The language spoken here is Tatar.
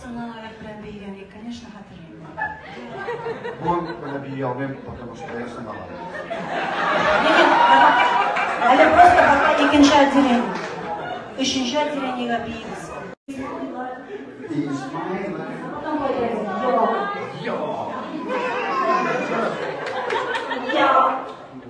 Сынган аяк белән биегән идек, конечно, хәтерлим. Бүген менә бии алмыйм, потому что аяк сынган. Ләкин әле просто пока икенче отделение. Өченче отделениегә биибез.